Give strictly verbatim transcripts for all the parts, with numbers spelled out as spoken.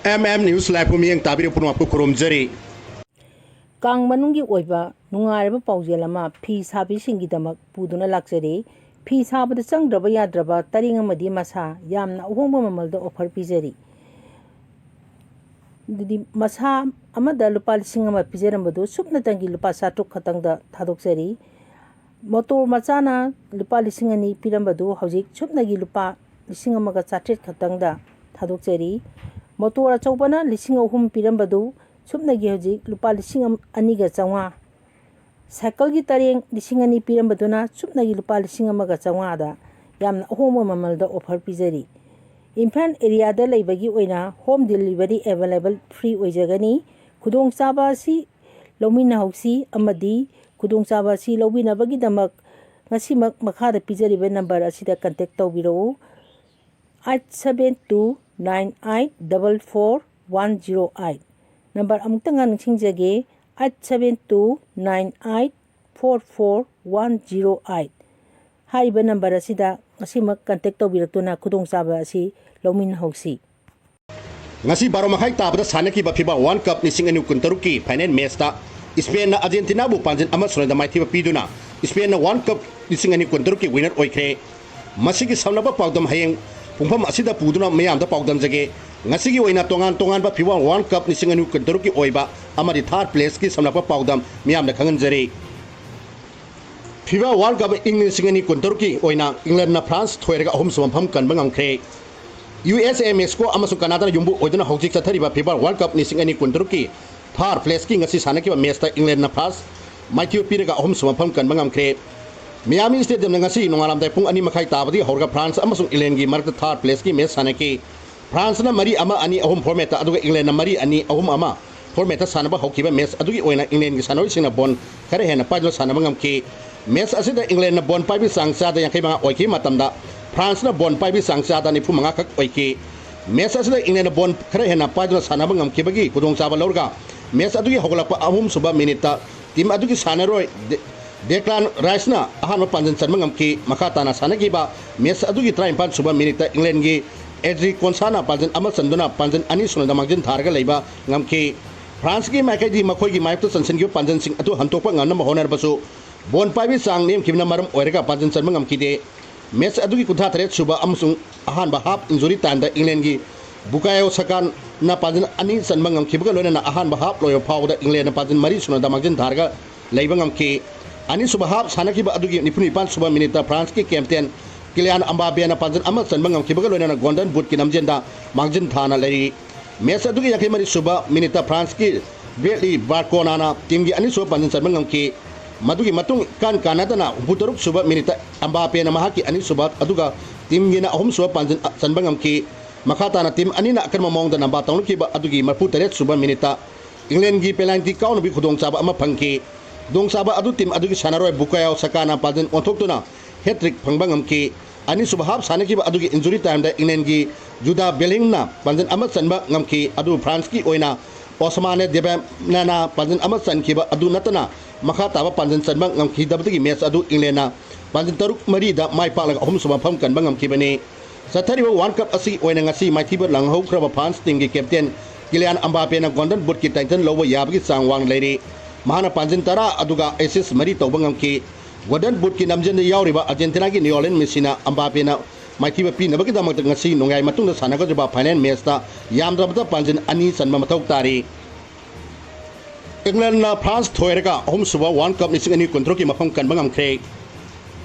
M M news ꯂꯥꯏꯚꯄꯨ ꯃꯤꯠꯌꯦꯡ ꯇꯥꯕꯤꯔꯤꯕ ꯄꯨꯝꯅꯃꯛꯄꯨ ꯈꯨꯔꯨꯝꯖꯔꯤ꯫ ꯀꯥꯡ ꯃꯅꯨꯡꯒꯤ ꯑꯣꯏꯕ ꯅꯨꯡꯉꯥꯏꯔꯕ ꯄꯥꯎꯖꯦꯜ ꯑꯃ ꯐꯤ ꯁꯥꯕꯤꯁꯤꯡꯒꯤꯗꯃꯛ ꯄꯨꯗꯨꯅ ꯂꯥꯛꯆꯔꯤ꯫ ꯐꯤ ꯁꯥꯕꯗ ꯆꯪꯗ꯭ꯔꯕ ꯌꯥꯗ꯭ꯔꯕ ꯇꯔꯦꯡ ꯑꯃꯗꯤ ꯃꯁꯥ ꯌꯥꯝꯅ ꯑꯍꯣꯡꯕ ꯃꯃꯜꯗ ꯑꯣꯐꯔ ꯄꯤꯖꯔꯤ꯫ ꯑꯗꯨꯗꯤ ꯃꯁꯥ ꯑꯃꯗ ꯂꯨꯄꯥ ꯂꯤꯁꯤꯡ ꯑꯃ ꯄꯤꯖꯔꯝꯕꯗꯨ ꯁꯨꯞꯅꯇꯪꯒꯤ ꯂꯨꯄꯥ ꯆꯥꯇ꯭ꯔꯨꯛ ꯈꯛꯇꯪꯗ ꯊꯥꯗꯣꯛꯆꯔꯤ꯫ ꯃꯣꯇꯣꯔ ꯃꯆꯥꯅ ꯂꯨꯄꯥ ꯂꯤꯁꯤꯡ ꯑꯅꯤ ꯄꯤꯔꯝꯕꯗꯨ ꯍꯧꯖꯤꯛ ꯁꯨꯞꯅꯒꯤ ꯂꯨꯄꯥ ꯂꯤꯁꯤꯡ ꯑꯃꯒ ꯆꯥꯇ꯭ꯔꯦꯠ ꯈꯛꯇꯪꯗ ꯊꯥꯗꯣꯛꯆꯔꯤ꯫ ꯃꯣꯇꯣꯔ ꯑꯆꯧꯕꯅ ꯂꯤꯁꯤꯡ ꯑꯍꯨꯝ ꯄꯤꯔꯝꯕꯗꯨ ꯁꯨꯞꯅꯒꯤ ꯍꯧꯖꯤꯛ ꯂꯨꯄꯥ ꯂꯤꯁꯤꯡ ꯑꯅꯤꯒ ꯆꯥꯝꯃꯉꯥ꯫ ꯁꯥꯏꯀꯜꯒꯤ ꯇꯔꯦꯡ ꯂꯤꯁꯤꯡ ꯑꯅꯤ ꯄꯤꯔꯝꯕꯗꯨꯅ ꯁꯨꯞꯅꯒꯤ ꯂꯨꯄꯥ ꯂꯤꯁꯤꯡ ꯑꯃꯒ ꯆꯥꯝꯃꯉꯥꯗ ꯌꯥꯝꯅ ꯑꯍꯣꯡꯕ ꯃꯃꯜꯗ ꯑꯣꯐꯔ ꯄꯤꯖꯔꯤ꯫ ꯏꯝꯐꯥꯜ ꯑꯦꯔꯤꯌꯥꯗ ꯂꯩꯕꯒꯤ ꯑꯣꯏꯅ ꯍꯣꯝ ꯗꯤꯂꯤꯚꯔꯤ ꯑꯦꯚꯦꯂꯦꯕꯜ ꯐ꯭ꯔꯤ ꯑꯣꯏꯖꯒꯅꯤ꯫ ꯈꯨꯗꯣꯡꯆꯥꯕ ꯑꯁꯤ ꯂꯧꯃꯤꯟꯅꯍꯧꯁꯤ ꯑꯃꯗꯤ ꯈꯨꯗꯣꯡꯆꯥꯕ ꯑꯁꯤ ꯂꯧꯕꯤꯅꯕꯒꯤꯗꯃꯛ ꯉꯁꯤꯃꯛ ꯃꯈꯥꯗ ꯄꯤꯖꯔꯤꯕ ꯅꯝꯕꯔ ꯑꯁꯤꯗ ꯀꯟꯇꯦꯛ ꯇꯧꯕꯤꯔꯛꯎ, eight seven two nine eight double four one zero eight. Number ꯑꯃꯨꯛꯇꯪꯒ ꯅꯤꯡꯁꯤꯡꯖꯒꯦ, eight seven two nine eight four four one zero eight. ꯍꯥꯏꯔꯤꯕ ꯅꯝꯕꯔ ꯑꯁꯤꯗ ꯉꯁꯤꯃꯛ ꯀꯟꯇꯦꯛ ꯇꯧꯕꯤꯔꯛꯇꯨꯅ ꯈꯨꯗꯣꯡꯆꯥꯕ ꯑꯁꯤ ꯂꯧꯃꯤꯟꯅꯍꯧꯁꯤ꯫ ꯉꯁꯤ ꯕꯥꯔꯣ ꯃꯈꯥꯏ ꯇꯥꯕꯗ ꯁꯥꯟꯅꯈꯤꯕ ꯐꯤꯐꯥ ꯋꯥꯔꯜ ꯀꯞ ꯂꯤꯁꯤꯡ ꯑꯅꯤ ꯀꯨꯟꯇꯔꯨꯛꯀꯤ ꯐꯥꯏꯅꯦꯜ ꯃꯦꯆꯇ ꯏꯁꯄꯦꯟꯅ ꯑꯥꯔꯖꯦꯟꯇꯤꯅꯥꯕꯨ ꯄꯥꯟꯖꯤꯜ ꯑꯃ ꯁꯨꯞꯅꯗ ꯃꯥꯏꯊꯤꯕ ꯄꯤꯗꯨꯅ ꯏꯁꯄꯦꯟꯅ ꯋꯥꯔꯜ ꯀꯞ ꯂꯤꯁꯤꯡ ꯑꯅꯤ ꯀꯨꯟꯇꯔꯨꯛꯀꯤ ꯋꯤꯅꯔ ꯑꯣꯏꯈ꯭ꯔꯦ꯫ ꯃꯁꯤꯒꯤ ꯁꯝꯂꯞꯄ ꯄꯥꯎꯗꯝ ꯍꯌꯦꯡ ꯄꯨꯡꯐꯝ ꯑꯁꯤꯗ ꯄꯨꯗꯨꯅ ꯃꯌꯥꯝꯗ ꯄꯥꯎꯗꯝꯖꯒꯦ꯫ ꯉꯁꯤꯒꯤ ꯑꯣꯏꯅ ꯇꯣꯉꯥꯟ ꯇꯣꯉꯥꯟꯕ ꯐꯤꯐꯥ ꯋꯥꯔꯜ ꯀꯞ ꯂꯤꯁꯤꯡ ꯑꯅꯤ ꯀꯨꯟꯇꯔꯨꯛꯀꯤ ꯑꯣꯏꯕ ꯑꯃꯗꯤ ꯊꯥꯔꯠ ꯄ꯭ꯂꯦꯁꯀꯤ ꯁꯝꯂꯞꯄ ꯄꯥꯎꯗꯝ ꯃꯤꯌꯥꯝꯗ ꯈꯪꯍꯟꯖꯔꯤ꯫ ꯐꯤꯐꯥ ꯋꯥꯔꯜ ꯀꯞ ꯏꯪ ꯂꯤꯁꯤꯡ ꯑꯅꯤ ꯀꯨꯟꯇꯔꯨꯛꯀꯤ ꯑꯣꯏꯅ ꯏꯪꯂꯦꯟꯅ ꯐ꯭ꯔꯥꯟꯁ ꯊꯣꯏꯔꯒ ꯑꯍꯨꯝꯁꯨꯕ ꯃꯐꯝ ꯀꯟꯕ ꯉꯝꯈ꯭ꯔꯦ꯫ ꯌꯨ ꯑꯦꯁ ꯑꯦ, ꯃꯦꯛꯁꯤꯀꯣ ꯑꯃꯁꯨꯡ ꯀꯅꯥꯗꯥꯅ ꯌꯨꯝꯕꯨ ꯑꯣꯏꯗꯨꯅ ꯍꯧꯖꯤꯛ ꯆꯠꯊꯔꯤꯕ ꯐꯤꯐꯥ ꯋꯥꯔꯜ ꯀꯞ ꯂꯤꯁꯤꯡ ꯑꯅꯤ ꯀꯨꯟꯇꯔꯨꯛꯀꯤ ꯊꯥꯔꯠ ꯄ꯭ꯂꯦꯁꯀꯤ ꯉꯁꯤ ꯁꯥꯟꯅꯈꯤꯕ ꯃꯦꯆꯇ ꯏꯪꯂꯦꯟꯅ ꯐ꯭ꯔꯥꯟꯁ ꯃꯥꯏꯊꯤꯕ ꯄꯤꯔꯒ ꯑꯍꯨꯝꯁꯨꯕ ꯃꯐꯝ ꯀꯟꯕ ꯉꯝꯈ꯭ꯔꯦ꯫ ꯃꯤꯌꯥꯃꯤ ꯁ꯭ꯇꯦꯗꯤꯌꯝꯗ ꯉꯁꯤ ꯅꯣꯡꯉꯥꯜꯂꯝꯗꯥꯏ ꯄꯨꯡ ꯑꯅꯤ ꯃꯈꯥꯏ ꯇꯥꯕꯗꯒꯤ ꯍꯧꯔꯒ ꯐ꯭ꯔꯥꯟꯁ ꯑꯃꯁꯨꯡ ꯏꯪꯂꯦꯟꯒꯤ ꯃꯔꯛꯇ ꯊꯥꯔꯠ ꯄ꯭ꯂꯦꯁꯀꯤ ꯃꯦꯆ ꯁꯥꯟꯅꯈꯤ꯫ ꯐ꯭ꯔꯥꯟꯁꯅ ꯃꯔꯤ ꯑꯃ, ꯑꯅꯤ ꯑꯍꯨꯝ ꯐꯣꯔꯃꯦꯠꯇ, ꯑꯗꯨꯒ ꯏꯪꯂꯦꯟꯅ ꯃꯔꯤ ꯑꯅꯤ, ꯑꯍꯨꯝ ꯑꯃ ꯐꯣꯔꯃꯦꯠꯇ ꯁꯥꯟꯅꯕ ꯍꯧꯈꯤꯕ ꯃꯦꯆ ꯑꯗꯨꯒꯤ ꯑꯣꯏꯅ ꯏꯪꯂꯦꯟꯒꯤ ꯁꯥꯟꯅꯔꯣꯏꯁꯤꯡꯅ ꯕꯣꯜ ꯈꯔ ꯍꯦꯟꯅ ꯄꯥꯏꯗꯨꯅ ꯁꯥꯟꯅꯕ ꯉꯝꯈꯤ꯫ ꯃꯦꯆ ꯑꯁꯤꯗ ꯏꯪꯂꯦꯟꯅ ꯕꯣꯜ ꯄꯥꯏꯕꯒꯤ ꯆꯥꯡ ꯆꯥꯗ ꯌꯥꯡꯈꯩ ꯃꯉꯥ ꯑꯣꯏꯈꯤꯕ ꯃꯇꯝꯗ, ꯐ꯭ꯔꯥꯟꯁꯅ ꯕꯣꯜ ꯄꯥꯏꯕꯒꯤ ꯆꯥꯡ ꯆꯥꯗ ꯅꯤꯐꯨ ꯃꯉꯥ ꯈꯛ ꯑꯣꯏꯈꯤ꯫ ꯃꯦꯆ ꯑꯁꯤꯗ ꯏꯪꯂꯦꯟꯅ ꯕꯣꯜ ꯈꯔ ꯍꯦꯟꯅ ꯄꯥꯏꯗꯨꯅ ꯁꯥꯟꯅꯕ ꯉꯝꯈꯤꯕꯒꯤ ꯈꯨꯗꯣꯡꯆꯥꯕ ꯂꯧꯔꯒ, ꯃꯦꯆ ꯑꯗꯨꯒꯤ ꯍꯧꯒꯠꯂꯛꯄ ꯑꯍꯨꯝꯁꯨꯕ ꯃꯤꯅꯤꯠꯇ ꯇꯤꯝ ꯑꯗꯨꯒꯤ ꯁꯥꯟꯅꯔꯣꯏ ꯗꯦ-, ꯗꯦꯀ꯭ꯂꯥꯟ ꯔꯥꯏꯁꯅ ꯑꯍꯥꯟꯕ ꯄꯥꯟꯖꯤꯜ ꯆꯟꯕ ꯉꯝꯈꯤ꯫ ꯃꯈꯥ ꯇꯥꯅ ꯁꯥꯟꯅꯈꯤꯕ ꯃꯦꯆ ꯑꯗꯨꯒꯤ ꯇꯔꯥꯅꯤꯄꯥꯟ ꯁꯨꯕ ꯃꯤꯅꯤꯠꯇ ꯏꯪꯂꯦꯟꯒꯤ ꯑꯦꯗ꯭ꯔꯤ ꯀꯣꯟꯁꯥꯅ ꯄꯥꯟꯖꯟ ꯑꯃ ꯆꯟꯗꯨꯅ ꯄꯥꯟꯖꯟ ꯑꯅꯤ ꯁꯨꯅꯗ ꯃꯥꯡꯖꯤꯟ ꯊꯥꯔꯒ ꯂꯩꯕ ꯉꯝꯈꯤ꯫ ꯐ꯭ꯔꯥꯟꯁꯀꯤ ꯃꯥꯏꯀꯩꯗꯤ ꯃꯈꯣꯏꯒꯤ ꯃꯥꯌꯣꯛꯇ ꯆꯟꯁꯤꯟꯈꯤꯕ ꯄꯥꯟꯖꯟꯁꯤꯡ ꯑꯗꯨ ꯍꯟꯗꯣꯛꯄ ꯉꯝꯅꯕ ꯍꯣꯠꯅꯔꯕꯁꯨ, ꯕꯣꯜ ꯄꯥꯏꯕꯒꯤ ꯆꯥꯡ ꯅꯦꯝꯈꯤꯕꯅ ꯃꯔꯝ ꯑꯣꯏꯔꯒ ꯄꯥꯟꯖꯟ ꯆꯟꯕ ꯉꯝꯈꯤꯗꯦ꯫ ꯃꯦꯆ ꯑꯗꯨꯒꯤ ꯀꯨꯟꯊ꯭ꯔꯥ ꯇꯔꯦꯠ ꯁꯨꯕ ꯑꯃꯁꯨꯡ ꯑꯍꯥꯟꯕ ꯍꯥꯞ ꯏꯟꯖꯨꯔꯤ ꯇꯥꯏꯝꯗ ꯏꯪꯂꯦꯟꯒꯤ ꯕꯨꯀꯥꯌꯣ ꯁꯥꯀꯥꯅ ꯄꯥꯟꯖꯟ ꯑꯅꯤ ꯆꯟꯕ ꯉꯝꯈꯤꯕꯒ ꯂꯣꯏꯅꯅ ꯑꯍꯥꯟꯕ ꯍꯥꯞ ꯂꯣꯏꯕ ꯐꯥꯎꯕꯗ ꯏꯪꯂꯦꯟꯅ ꯄꯥꯟꯖꯟ ꯃꯔꯤ ꯁꯨꯅꯗ ꯃꯥꯡꯖꯤꯟ ꯊꯥꯔꯒ ꯂꯩꯕ ꯉꯝꯈꯤ꯫ ꯑꯅꯤꯁꯨꯕ ꯍꯥꯞ ꯁꯥꯟꯅꯈꯤꯕ ꯑꯗꯨꯒꯤ ꯅꯤꯐꯨ ꯅꯤꯄꯥꯟ ꯁꯨꯕ ꯃꯤꯅꯤꯠꯇ ꯐ꯭ꯔꯥꯟꯁꯀꯤ ꯀꯦꯞꯇꯦꯟ ꯀꯤꯂꯤꯌꯥꯟ ꯑꯝꯕꯥꯄꯦꯅ ꯄꯥꯟꯖꯟ ꯑꯃ ꯆꯟꯕ ꯉꯝꯈꯤꯕꯒ ꯂꯣꯏꯅꯅ ꯒꯣꯜꯗꯟ ꯕꯨꯠꯀꯤ ꯂꯝꯖꯦꯟꯗ ꯃꯥꯡꯖꯤꯟ ꯊꯥꯅ ꯂꯩꯔꯤ꯫ ꯃꯦꯆ ꯑꯗꯨꯒꯤ ꯌꯥꯡꯈꯩ ꯃꯔꯤ ꯁꯨꯕ ꯃꯤꯅꯤꯠꯇ ꯐ꯭ꯔꯥꯟꯁꯀꯤ ꯕ꯭ꯔꯦꯠꯂꯤ ꯕꯥꯔꯀꯣꯅꯥꯅ ꯇꯤꯝꯒꯤ ꯑꯅꯤꯁꯨꯕ ꯄꯥꯟꯖꯤꯟ ꯆꯟꯕ ꯉꯝꯈꯤ꯫ ꯃꯗꯨꯒꯤ ꯃꯇꯨꯡ ꯏꯀꯥꯟ ꯀꯥꯟꯅꯗꯅ ꯍꯨꯝꯐꯨ ꯇꯔꯨꯛ ꯁꯨꯕ ꯃꯤꯅꯤꯠꯇ ꯑꯝꯕꯥꯄꯦꯅ ꯃꯍꯥꯛꯀꯤ ꯑꯅꯤꯁꯨꯕ ꯑꯗꯨꯒ ꯇꯤꯝꯒꯤꯅ ꯑꯍꯨꯝꯁꯨꯕ ꯄꯥꯟꯖꯤꯟ ꯆꯟꯕ ꯉꯝꯈꯤ꯫ ꯃꯈꯥ ꯇꯥꯅ ꯇꯤꯝ ꯑꯅꯤꯅ ꯑꯀꯟꯕ ꯃꯑꯣꯡꯗ ꯅꯝꯕꯥ ꯇꯧꯅꯈꯤꯕ ꯑꯗꯨꯒꯤ ꯃꯔꯤꯐꯨ ꯇꯔꯦꯠ ꯁꯨꯕ ꯃꯤꯅꯤꯠꯇ ꯏꯪꯂꯦꯟꯒꯤ ꯄꯦꯅꯥꯜꯇꯤ ꯀꯥꯎꯅꯕꯒꯤ ꯈꯨꯗꯣꯡꯆꯥꯕ ꯑꯃ ꯐꯪꯈꯤ꯫ ꯈꯨꯗꯣꯡꯆꯥꯕ ꯑꯗꯨ ꯇꯤꯝ ꯑꯗꯨꯒꯤ ꯁꯥꯟꯅꯔꯣꯏ ꯕꯨꯀꯥꯌꯣ ꯁꯥꯀꯥꯅ ꯄꯥꯟꯖꯤꯟ ꯑꯣꯟꯊꯣꯛꯇꯨꯅ ꯍꯦꯇ꯭ꯔꯤꯛ ꯐꯪꯕ ꯉꯝꯈꯤ꯫ ꯑꯅꯤꯁꯨꯕ ꯍꯥꯞ ꯁꯥꯟꯅꯈꯤꯕ ꯑꯗꯨꯒꯤ ꯏꯟꯖꯨꯔꯤ ꯇꯥꯏꯝꯗ ꯏꯪꯂꯦꯟꯒꯤ ꯖꯨꯗꯥ ꯕꯦꯂꯤꯡꯅ ꯄꯥꯟꯖꯤꯟ ꯑꯃ ꯆꯟꯕ ꯉꯝꯈꯤ꯫ ꯑꯗꯨ ꯐ꯭ꯔꯥꯟꯁꯀꯤ ꯑꯣꯏꯅ ꯑꯣꯁꯃꯥꯅꯦ ꯗꯦꯕꯦꯅꯥꯅ ꯄꯥꯟꯖꯤꯟ ꯑꯃ ꯆꯟꯈꯤꯕ ꯑꯗꯨ ꯅꯠꯇꯅ ꯃꯈꯥ ꯇꯥꯕ ꯄꯥꯟꯖꯤꯟ ꯆꯟꯕ ꯉꯝꯈꯤꯗꯕꯗꯒꯤ ꯃꯦꯆ ꯑꯗꯨ ꯏꯪꯂꯦꯟꯅ ꯄꯥꯟꯖꯤꯟ ꯇꯔꯨꯛ ꯃꯔꯤꯗ ꯃꯥꯏ ꯄꯥꯛꯂꯒ ꯑꯍꯨꯝꯁꯨꯕ ꯃꯐꯝ ꯀꯟꯕ ꯉꯝꯈꯤꯕꯅꯤ꯫ ꯆꯠꯊꯔꯤꯕ ꯋꯥꯔꯜ ꯀꯞ ꯑꯁꯤꯒꯤ ꯑꯣꯏꯅ ꯉꯁꯤ ꯃꯥꯏꯊꯤꯕ ꯂꯥꯡꯍꯧꯈ꯭ꯔꯕ ꯐ꯭ꯔꯥꯟꯁ ꯇꯤꯝꯒꯤ ꯀꯦꯞꯇꯦꯟ ꯀꯤꯂꯤꯌꯥꯟ ꯑꯝꯕꯥꯄꯦꯅ ꯒꯣꯜꯗꯟ ꯕꯨꯠꯀꯤ ꯇꯥꯏꯇꯜ ꯂꯧꯕ ꯌꯥꯕꯒꯤ ꯆꯥꯡ ꯋꯥꯡꯅ ꯂꯩꯔꯤ꯫ ꯃꯍꯥꯛꯅ ꯄꯥꯟꯖꯤꯟ ꯇꯔꯥ ꯑꯗꯨꯒ ꯑꯦꯁꯤꯁ ꯃꯔꯤ ꯇꯧꯕ ꯉꯝꯈꯤ꯫ ꯒꯣꯜꯗꯟ ꯕꯨꯠꯀꯤ ꯂꯝꯖꯦꯜꯗ ꯌꯥꯎꯔꯤꯕ ꯑꯥꯔꯖꯦꯟꯇꯤꯅꯥꯒꯤ ꯂꯤꯑꯣꯅꯦꯜ ꯃꯦꯁꯤꯅ ꯑꯝꯕꯥꯄꯦꯅ ꯃꯥꯏꯊꯤꯕ ꯄꯤꯅꯕꯒꯤꯗꯃꯛꯇ ꯉꯁꯤ ꯅꯣꯡꯌꯥꯏ ꯃꯇꯨꯡꯗ ꯁꯥꯟꯅꯒꯗꯧꯔꯤꯕ ꯐꯥꯏꯅꯦꯜ ꯃꯦꯆꯇ ꯌꯥꯝꯗ꯭ꯔꯕꯗ ꯄꯥꯟꯖꯤꯟ ꯑꯅꯤ ꯆꯟꯕ ꯃꯊꯧ ꯇꯥꯔꯤ꯫ ꯏꯪꯂꯦꯟꯅ ꯐ꯭ꯔꯥꯟꯁ ꯊꯣꯏꯔꯒ ꯑꯍꯨꯝꯁꯨꯕ ꯋꯥꯔꯜ ꯀꯞ ꯂꯤꯁꯤꯡ ꯑꯅꯤ ꯀꯨꯟꯇꯔꯨꯛꯀꯤ ꯃꯐꯝ ꯀꯟꯕ ꯉꯝꯈ꯭ꯔꯦ꯫